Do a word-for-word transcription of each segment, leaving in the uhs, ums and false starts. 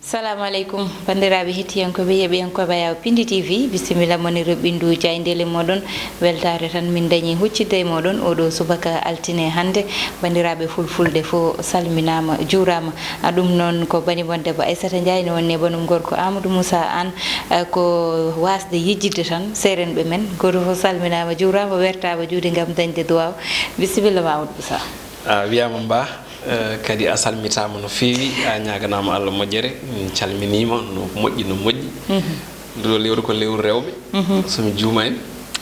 Salamu aleykum, banndiraaɓe hettiyankooɓe, yeɓiyankooɓe Ayaw Pindi T V, bisimilla mon e roɓɓindu jaayndeele mooɗon. Weltaare tan min dañi huccidde e mooɗon oɗo subaka altine hannde. Banndiraaɓe fulfulde fof salminaama, juuraama. A, ɗum noon ko bani mon debbo Aissata Ndiaye, ne wonni e banum gorko Amadou Moussa Anne. A, ko waasde yejjitde tan, seerenɓe men. Gooto fof salminaama, juuraama, wertaama juuɗe ngam dañde duwaaw. Bisimilla ma, Amadou Moussa. A wiyaama mba, eh, kadi a salmitaama no feewi, a ñaaganaama Allah moƴƴere, min calminiima no moƴƴi, no moƴƴi. Mhm. Ndu ɗo lewru ko lewru rewɓe, mhm, so mi juumaani.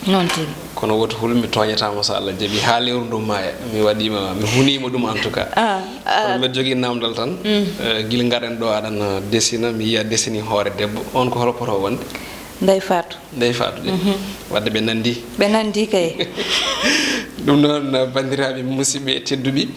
Noon tigi. Kono woto hul, mi tooñataama so Allah jaɓi, haa lewru ndu maaya, mi waɗiima, mi huniima ɗum en tout cas. Ah, ah. Kono mbeɗa jogii naamndal tan, mm, eh, gila ngarɗen ɗo aɗana desina, mi yiya desini hoore debbo, on ko hol poto wonde? Ndey Fatou. Ndey Fatou de. Mhm. Wadde ɓe nanndi. Ɓe nanndi kay. Ɗum noon, banndiraaɓe musidɓe tedduɓe,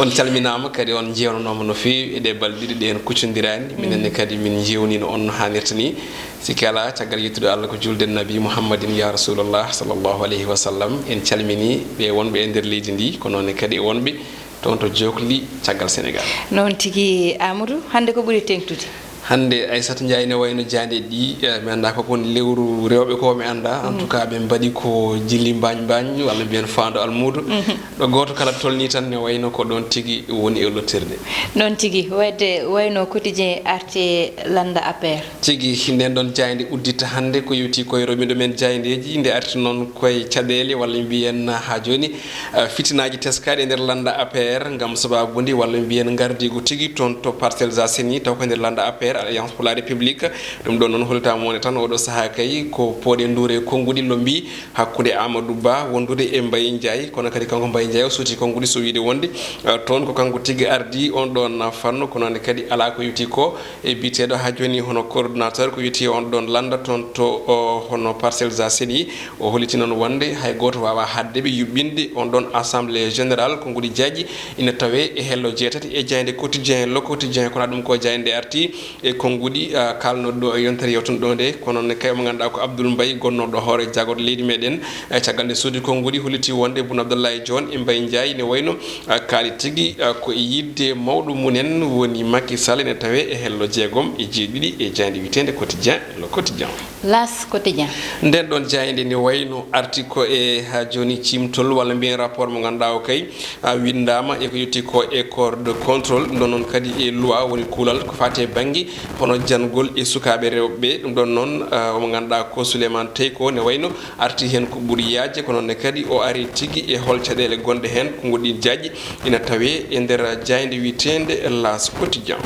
on calminaama, kadi on njeewnonooma no feewi e ɗee balɗe ɗiɗi ɗe en kuccondirani. Minen ne kadi min njeewniino on no haanirta ni. Sikke alaa, caggal yettude Allah ko julde Nabi Muhammadin ya Rasulallah sallallahu alayhi wa sallam, en calminii ɓe wonɓe e nder leydi ndi, ko noon ne kadi e wonɓe toon to Jookli caggal Senegaal. Noon tigi, Amadou, hannde ko ɓuri teeŋtude? Hannde, Aissata Ndiaye, ne wayno jaaynde ɗi, eh, mi anndaa ko kon lewru rewɓe ko mi anndaa. En tout cas, ɓe mbaɗi ko jilli mbaañ mbaañ, walla mbiyen faando almuudo. Mhm. Ɗo gooto kala tolni tan ne wayno ko ɗoon tigi woni e lottirde. Noon tigi, wadde wayno quotidien arti lannda A P R. Tigi, nden ɗon jaaynde udditta hannde ko yowti koye roɓindo men jaayndeeji, nde arti noon koye caɗeele, walla mbiyen haa jooni, eh, fitinaaji teskaaɗi e nder lannda A P R, ngam sabaabu ndi, walla mbiyen ngardiigu tigi toon to Parcelles Assainies, taw ko nder lannda A P R, Alliance pour la République. Ɗum ɗon noon hollitaama wonde tan oɗo sahaa kay ko pooɗe nduure konnguɗi lombii hakkunde Amadou Ba wondude e Mbaye Ndiaye, kono kadi kanko Mbaye Ndiaye o suuti konnguɗi, so wiide wonde, eh, toon ko kanko tigi ardii on ɗon fannu, kono ne kadi alaa ko yowti ko e biyeteeɗo haa jooni hono coordonnateur ko wiyetee on ɗon lannda toon to, o, hono Parcelles Assainies. O holliti noon wonde hay gooto waawaa haɗde ɓe yuɓɓinde on ɗon assemblée générale, konnguɗi jaaji ina tawee e hello jeetati e jaaynde Quotidien, Le Quotidien, kono ɗum ko jaaynde arti e konnguɗi, ah, kaalnooɗo ɗo e yontere yewtude ɗo nde, kono ne kay mo ngannduɗaa ko Abdoul Mbaye, gonnooɗo hoore jaagorɗe leydi meɗen, eh, caggal nde suuti konnguɗi holliti wonde Boun Abdallah Dionne e Mbaye Ndiaye ne wayno, ah, kaali tigi, ah, ko e yiɗde mawɗo mumen woni Macky Sall ene tawee e hello jeegom e jeeɗiɗi e jaaynde wiyeteende Quotidien, Le Quotidien. L'As Quotidien. Nden ɗon jaaynde ne wayno arti ko e haa jooni ciimtol walla mbiyen rapport mo ngannduɗaa o kay, a, winndaama e ko yowti ko e corps de contrôle, ɗum ɗon noon kadi e loi woni kuulal ko faati e bannge hono janngol e sukaaɓe rewɓe. Ɗum ɗon noon, a, omo ngannduɗaa ko Souleymane Teiko ne wayno arti heen ko ɓuri yaajde, kono ne kadi o ari tigi e hol caɗeele gonɗe heen, ko ngoɗɗin jaaƴi ina tawee e nder jaaynde wiyeteende L'As Quotidien.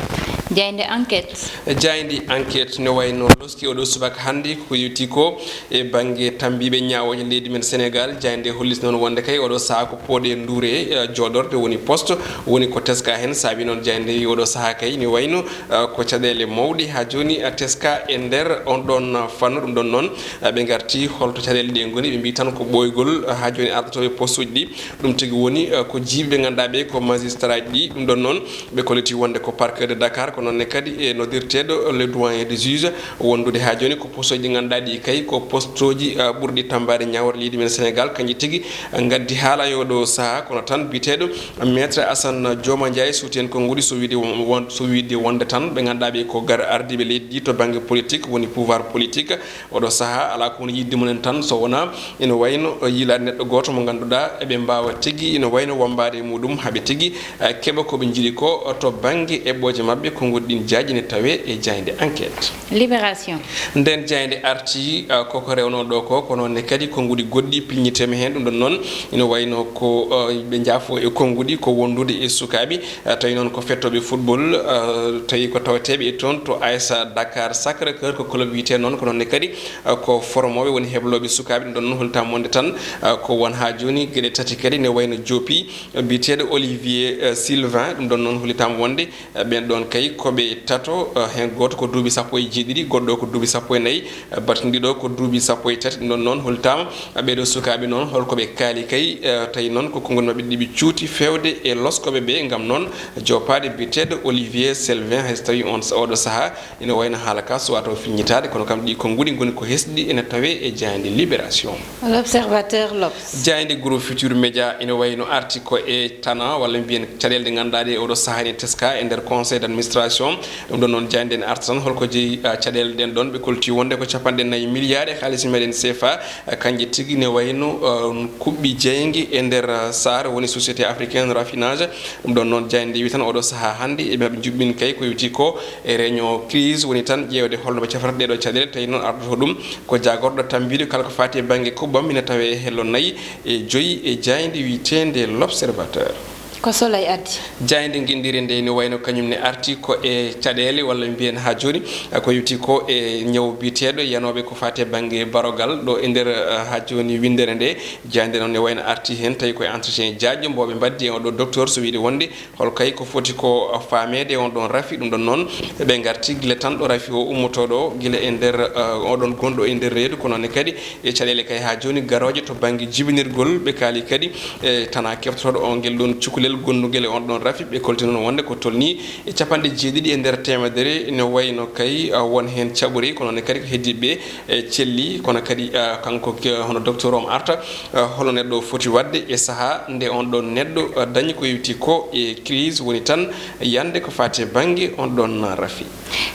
Jaaynde Enquête. Jaaynde Enquête ne wayno loski oɗo subaka hannde ko yowti ko e bannge tambiiɓe ñaawooje leydi men Senegaal. Jaaynde holliti noon wonde kay oɗo sahaa ko pooɗe nduure, eh, jooɗorde woni poste woni ko teska heen. Saabi noon jaaynde wi oɗo sahaa kay ne wayno, eh, ko caɗeele mawɗe haa jooni, eh, teska e nder on ɗon fannu. Ɗum ɗon noon, eh, ɓe ngarti holto caɗeele ɗe ngoni, ɓe mbi tan ko ɓooygol, eh, haa jooni ardotooɓe postuuji ɗi. Ɗum tigi woni, eh, ko jiiɓe ɓe ngannduɗaa ɓe ko magistraaji ɗi. Ɗum ɗon noon ɓe kolliti wonde ko parquet de Dakar, ko noon ne kadi e noddirteeɗo le doyen des juges wondude haa jooni ko postooji ɗi ngannduɗaa ɗi kay ko postooji, eh, ɓurɗi tammbaade ñaawre leydi men Senegaal. Kanji tigi ngaddi haala e oɗo sahaa, kono tan biyeteeɗo Maître Assane Dioma Ndiaye suuti heen konnguɗi, so wiide won-, won-, so wiide wonde tan ɓe ngannduɗaa ɓe ko gar ardiiɓe leydi ndi to bannge politique woni pouvoir politique. Oɗo sahaa alaa ko woni yiɗde mumen tan so wonaa ina wayno yiilaade neɗɗo gooto mo ngannduɗaa eɓe mbaawa tigi ina wayno wambaade e muɗum haa ɓe tigi, eh, keɓa ko ɓe njiɗi ko to bannge eɓɓooje maɓɓe. Konnguɗi ɗin jaaƴi ne tawee e jaaynde Enquête. Libération. Nden jaaynde arti, eh, koko rewnoo ɗo ko, kono ne kadi konnguɗi goɗɗi pilñiteema heen. Ɗum ɗon noon ina wayno ko, eh, ɓe njaafo e konnguɗi ko wondude e sukaaɓe, eh, tawi noon ko fettooɓe football, eh, tawi ko taweteeɓe e toon to A S Dakar Sacré-Cœur, ko club wiyetee noon, ko noon ne kadi, eh, ko formooɓe woni heblooɓe sukaaɓe. Ɗum ɗon noon hollitaama wonde tan, eh, ko won haa jooni geɗe tati kadi ne wayno joopi, eh, biyeteeɗo Olivier, eh, Sylvain. Ɗum ɗon noon hollitaama wonde, eh, ɓeen ɗoon kay ko ɓe tato, eh, heen gooto ko duuɓi sappo e jeeɗiɗi, goɗɗo ko duuɓi sappo e nayi, eh, battindiiɗo ko duuɓi sappo e tati. Ɗum ɗon noon hollitaama, eh, ɓeeɗo sukaaɓe noon hol ko ɓe kaali kay, eh, tawi noon ko konngol maɓɓe ɗi ɓe cuuti feewde e loskooɓe ɓe ngam noon joopaade biyeteeɗo Olivier Sylvain, hay so tawii on, oɗo sahaa ina wayno haala ka suwaa taw filñitaade, kono kam ɗi konnguɗi ngoni ko hesɗi ina tawee e jaaynde Libération. L'Observateur, L'Obs. Jaaynde Groupe Futurs Médias ina wayno arti ko e tana walla mbiyen caɗeele ɗe ngannduɗaa ɗe oɗo sahaa ene teska e nder conseil d'administration Ɗum ɗon noon, jaaynde ene arta tan, holko jeyi, ah, caɗeele ɗen ɗon? Ɓe kolti wonde ko capanɗe nayi milliards e haalisi meɗen C F A, ah, kanƴe tigi ne wayno, ah, kuɓɓi jeynge e nder, ah, SAR, woni Société Africaine Raffinage. Ɗum ɗon noon, jaaynde wi tan oɗo sahaa hannde eɓe maɓɓe njuɓɓin kay ko yowiti ko e réunion crise, woni tan ƴeewde holno ɓe cafrata ɗeɗo caɗeele, tawi noon ardoto ɗum ko jaagorɗo tambiiɗo kala ko faati e bannge kuɓɓam, ina tawee e hello nayi e joyi e jaaynde wiyeteende L'Observateur. Ko Soleil addi. Jaaynde ngenndire nde ne wayno kañum ne arti ko e caɗeele, walla mbiyen haa jooni, ko yowiti ko e ñaw biyeteeɗo yanooɓe ko faati e bannge barogal ɗo e nder, eh, haa jooni winndere nde. Jaaynde noon ne wayno arti heen tawi ko e entretien jaajɗo mbo ɓe mbaddi e oɗo docteur, so wiyde wonde hol kay ko foti ko faameede e on ɗon rafi. Ɗum ɗon noon, ɓe ngarti gila tan ɗo rafi o ummotoo ɗo, gila e nder, eh, oɗon gonɗo e nder reedu, ko noon ne kadi e caɗeele kay haa jooni garooje to bannge jibinirgol. Ɓe kaali kadi e tanaa keftotooɗo o ngel ɗon cukalel gonnugel e on ɗon rafi. Ɓe kolti noon wonde ko tolnii e capanɗe jeeɗiɗi e nder teemedere ne wayno kay, ah, won heen caɓori, ko noon ne kadi ko heddiiɓe ɓe, eh, celli, kono kadi, ah, kanko ke-, hono docteur o mo arta, ah, holo neɗɗo foti waɗde e sahaa nde on ɗon neɗɗo, ah, dañi ko yowiti ko e crise, woni tan yande ko faati e bannge on ɗon rafi.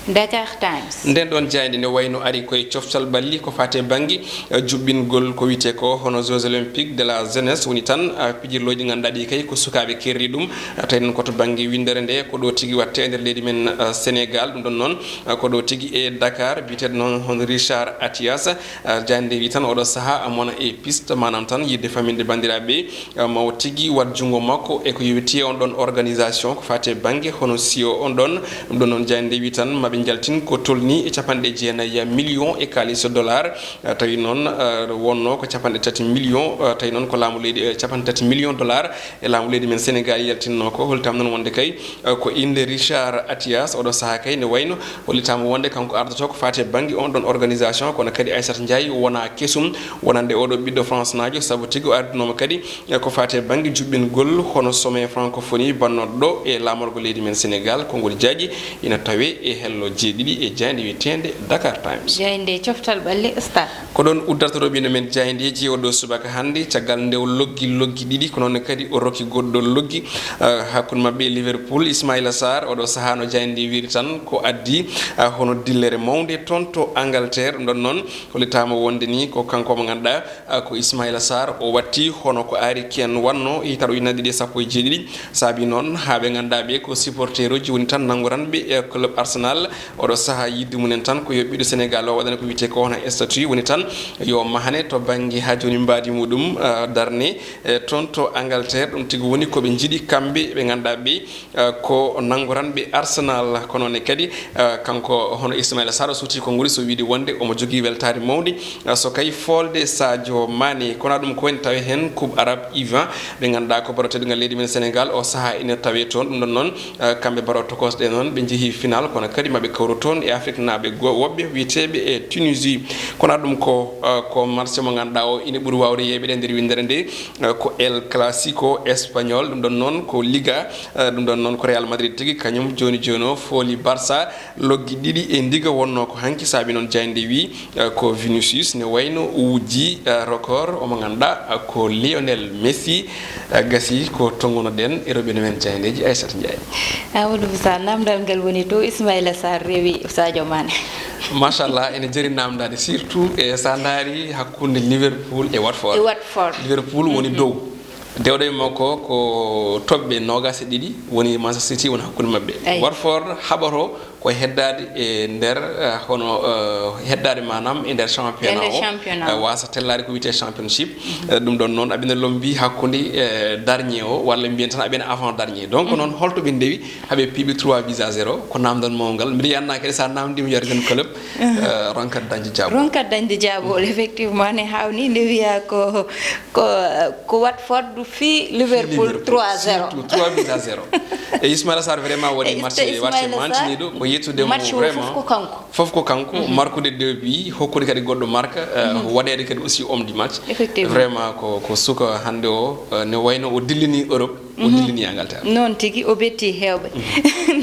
Dakar Times. Nden ɗon jaaynde ne wayno ari koye coftal ɓalli ko faati e bannge, eh, juɓɓingol ko wiyetee ko hono Jeux Olympiques de la Jeunesse, woni tan, eh, pijirlooji ɗi ngannduɗaa ɗi kay ko sukaaɓe kerri ɗum. Eh, tawi noon ko to bannge winndere nde, ko ɗo tigi waɗte e nder leydi men, eh, Sénégal. Ɗum ɗon noon, eh, ko ɗo tigi e Dakar, biyeteeɗo noon hono Richard Attias. Eh, jaaynde wi tan oɗo sahaa amona e piste, maanaam tan yiɗde faminde banndiraaɓe ɓe, eh, mawo tigi waɗ junngo makko e ko yowiti on ɗon organisation ko faati e bannge hono C E O on ɗon. Ɗum ɗon noon jaaynde wi tan maɓe njaltin ko tolnii e capanɗe jeenayi million e kaalis dollar. Eh, tawi noon, eh, wonno ko capanɗe tati million, eh, tawi noon ko laamu leydi, eh, capanɗe tati million dollar e laamu leydi men Sénégal yaltinno ko. Holtam noon wonde kay, eh, ko innde Richard Attias, oɗo sahaa kay ne wayno hollitaama wonde kanko ardotoo ko faati e bannge on ɗon organisation, kono kadi Aissata Ndiaye wonaa kesum wonande oɗo ɓiɗɗo France naajo, sabu tigi o ardinooma kadi, eh, ko faati e bannge juɓɓingol hono sommet francophonie bannooɗo ɗo e laamorgo leydi men Sénégal. Konngol jaaƴi ina tawee e hello jeeɗiɗi e jaaynde wiyeteende Dakar Times. Jaaynde coftal ɓalli Star. Ko ɗon uddarta roɓindo men jaayndeeji oɗo subaka hannde, caggal nde o loggi loggi ɗiɗi, ko noon kadi o rokki goɗɗo loggi, eh, hakkunde maɓɓe e Liverpool. Ismaila Sarr, oɗo sahaa no jaaynde wiri tan, ko addi, eh, hono dillere mawnde toon to Angleterre. Ɗum ɗon noon, hollitaama wonde ni ko kanko mo ngannduɗaa, eh, ko Ismaila Sarr, o watti hono ko Harry Kane wanno hitaɗo ujunnaji ɗiɗi e sappo e jeeɗiɗi. Saabi noon haa ɓe ngannduɗaa ɓe ko supporteruji woni tan nanngoranɓe e club Arsenal. Oɗo sahaa yiɗde mumen tan ko yo ɓiɗɗo Sénégal o waɗana ko wiyetee ko hono statut, woni tan yo mahane to bannge haa jooni mbaadi muɗum, ah, darne, eh, toon to Angleterre. Ɗum tigi woni ko ɓe njiɗi kamɓe ɓe ngannduɗaa ɓe, ah, ko nanngoranɓe Arsenal. Kono ne kadi, ah, kanko hono Ismaila Sarr o suuti konngol so wiyde wonde omo jogii weltaare mawnde, ah, so kay foolde Sadio Mané. Kono ɗum ko woni tawi heen Coupe Arabe U vingt ɓe ngannduɗaa ko baro teddungal leydi men Sénégal o sahaa ina tawee toon. Ɗum ɗon noon, eh, kamɓe baro tokosɗe noon ɓe njehii final, kono kadi maɓe kawru toon e Afriknaaɓe go-, woɓɓe wiyeteeɓe e Tunisie. Kono ɗum ko, eh, ko match mo ngannduɗaa o ina ɓuri waawde yeeɓeede e nder winndere nde, eh, ko El Clasico Espagnol. Ɗum ɗon noon ko Liga, eh, ɗum ɗon noon ko Real Madrid tigi, kañum jooni jooni o fooli Barça. Loggi ɗiɗi e ndiga wonnoo ko hanki, saabi noon jaaynde wi, eh, ko Vinicius ne wayno wujji, eh, record omo ngannduɗaa, eh, ko Lionel Messi, eh, gasi ko tonngunoɗen e roɓindo men jaayndeeji Aissata Ndiaye. Amadou Moussa, namdal ngal woni to Ismaila Sarr rewi Sadio Mané. Machallah, ene jari namdaade, surtout e sa ndaari hakkunde Liverpool e Watford. E Watford. Liverpool woni dow. Dewɗe makko ko toɓɓe noogaas e ɗiɗi woni Manchester City woni hakkunde maɓɓe. Eyi. Watford haɓoto ko heddaade e nder, eh, hono, eh, heddaade maanaam e nder championnat o. E nder championnat o. Eh, wasa tellaade ko wiyetee championship. Eh, ɗum ɗon noon aɓe ene lombi hakkunde, eh, dernier o, walla mbiyen tan aɓe ene avant dernier. Donc noon holto ɓe ndewi haɓe piɓi trois buts à zéro, ko namdal mawngal. Mbiɗa yannaa kadi sa namdiima Jürgen Klopp, eh, ronkat dañde jaabo. Ronkat dañde jaabo, effectivement, ne hawni nde wiya ko, ko, ko Watford fii Liverpool trois zéro. Surtout trois buts à zéro. E Ismaila Sarr vraiment waɗi match, match mantiniiɗo, ko yettude mo vraiment. Match o fof ko kanko. Fof ko kanko, markude deux buts, hokkude kadi goɗɗo marque, eh, waɗeede kadi aussi homme du match. Effectivement. Vraiment ko, ko suka hannde o, eh, ne wayno o dillini Europe. O dillini e Angleterre. Noon tigi, o betti heewɓe.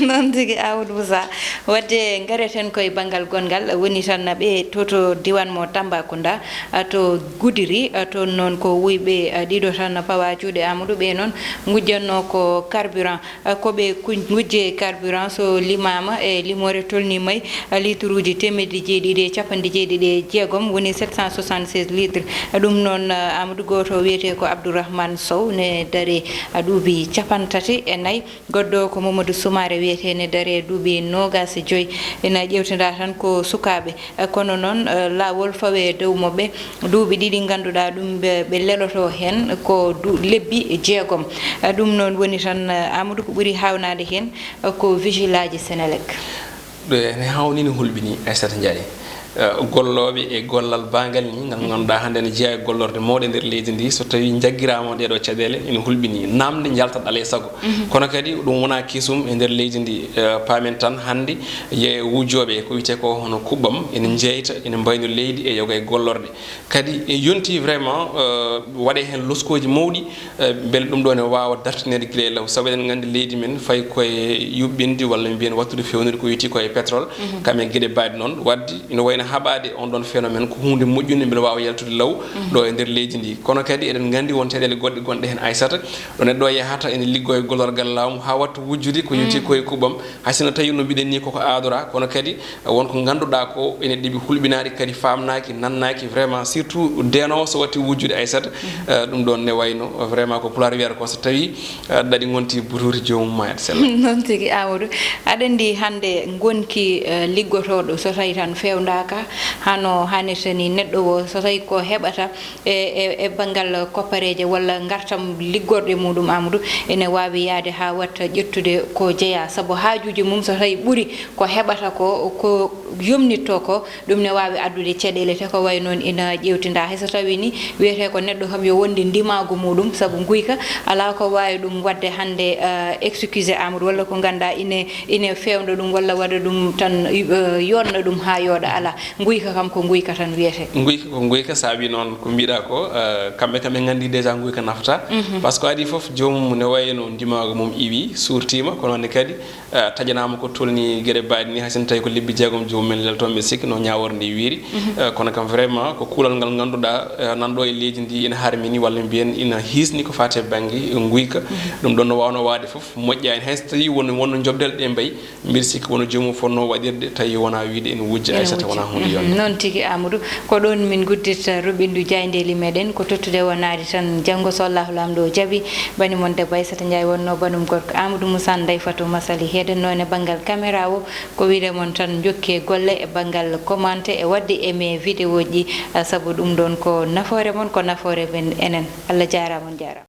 Noon tigi, Amadou Moussa. Wadde ngareten koye banngal gonngal, woni tan ɓe to, to diwan mo Tambacounda, a, to Goudiri, a, toon noon ko wuyɓe, a, ɗiɗo tan pawa juuɗe Amadou, ɓe noon ngujjanno ko carburant. A, ko ɓe kuj-, ngujje carburant so limaama e limoore tolni may, a, litre uji teemedde jeeɗiɗi e capanɗe jeeɗiɗi e jeegom, woni sept cent soixante-seize litres. A, ɗum noon, a, Amadou, gooto wiyetee ko Abdourahmane Sow ne dare, a, duuɓi capantati e nayi. Goɗɗo ko Mamadou Soumaré wiyetee ne dare duuɓi noogas e joyi. Ina ƴeewtinda tan ko sukaaɓe. E, kono noon, e, laawol fawe dow mo ɓe duuɓi ɗiɗi ngannduɗaa ɗum ɓe, ɓe leloto heen ko du-, lebbi jeegom. E, ɗum noon woni tan, e, Amadou, ko ɓuri haawnaade heen, e, ko vigilaaji Senelec. Ɗo ene hawni, ne hulɓini, Aissata Ndiaye. E, gollooɓe e gollal baagal ni, ngal ngannduɗaa hannde ene jeyaa e gollorde mawɗe nder leydi ndi, so tawii njaggiraama ɗee ɗoo caɗeele, ene hulɓini. Naamnde njaltat alaa e sago. Kono kadi ɗum wonaa kesum e nder leydi ndi. E, paamen tan hannde, ye wujjooɓe ko wiyetee ko hono kuɓɓam ene njeyta, ene mbayno leydi e yoga e gollorɗe. Kadi e yonti vraiment, e, waɗee heen loskooji mawɗi, e, mbele ɗum ɗo ne waawa dartineede gila e law. Sabu eɗen nganndi leydi men fayi koye yuɓɓinde walla mbiyen wattude feewnude ko wiyetee ko e pétrole, kam e geɗe baɗe noon. Wadde ina wayno haɓaade on ɗon phénomène ko huunde moƴƴunde mbele waawa yaltude law ɗo e nder leydi ndi. Kono kadi eɗen nganndi won caɗeele goɗɗe gonɗe heen, Aissata, ɗo neɗɗo yahata ene liggoo e gollorgal laamu haa watta wujjude ko yowti ko e kuɓɓam. Hay sinno tawii no mbiɗen ni koko aadora, kono kadi won ko ngannduɗaa ko ene ɗeɓi hulɓinaade, kadi faamnaaki, nannaaki vraiment, surtout deenoowo so watti wujjude, Aissata. Eh, ɗum ɗoon ne wayno vraiment ko Pulaar wiyata ko, so tawii, eh, ɗaɗi ngonti butuuti, joomum maayat sella. Noon tigi, Amadou. Aɗa anndi hannde ngonki, eh, liggotooɗo so tawii tan feewndaaka, hano haanirta ni neɗɗo o, so tawii ko heɓata e, e, e banngal koppareeje walla ngartam liggorɗe muɗum, Amadou, ene waawi yahde haa watta ƴettude ko jeyaa, sabu haajuuji mum so tawii ɓuri ko heɓata ko, ko yomnitto ko, ɗum ne waawi addude caɗeele. Te ko wayi noon ina ƴeewtinda, hay so tawii ni wiyetee ko neɗɗo kam yo wonde ndimaagu muɗum, sabu nguyka alaa ko waawi ɗum waɗde hannde, eh, excusé, Amadou, walla ko ngannduɗaa ine, ine feewndo ɗum walla waɗa ɗum tan, eh, yonna ɗum haa yooɗa, alaa. Nguyka kam ko nguyka tan wiyetee. Nguyka ko nguyka, saabi noon ko mbiɗa ko, eh, kamɓe kam ɓe nganndi déjà nguyka nafata. Par ce que adii fof joomum ne wayno ndimaagu mum iwi, suurtiima, kono ne kadi, eh, taƴanaama ko tolni geɗe baɗe ni, hay sinno tawi ko lebbi jeegom joomum en lelto, mbiɗa sikki no ñaawore nde wiiri. Eh, kono kam vraiment ko kuulal ngal ngannduɗaa, eh, nan ɗo e leydi ndi ina harmini walla mbiyen ina hisni ko faati e bannge nguyka. Ɗum ɗoon no waawno waade fof moƴƴaani, hay so tawi won, wonno joɓdel ɗe mbayi. Mbiɗa sikki won joomum fotnoo waɗirde, tawi wonaa wiyde ene wujja. Ene Aissata, wujja. Wonaa huunde yonde. Noon tigi, Amadou. Ko ɗoon min nguddirta rubindu jaayndeeli meɗen, ko tottude wonaade tan janngo so Allahu Laamɗo jaɓi. Bani mon debbo Aissata Ndiaye wonnoo banum gorko Amadou Moussa, Ndeye Fatou Massaly heedannoo e banngal caméra o. Ko wiyde mon tan njokkee golle e banngal commenté e waɗde aimé vidéo ji, ah, sabu ɗum ɗoon ko nafoore mon, ko nafoore men enen. Allah jaaraama, on jaaraama.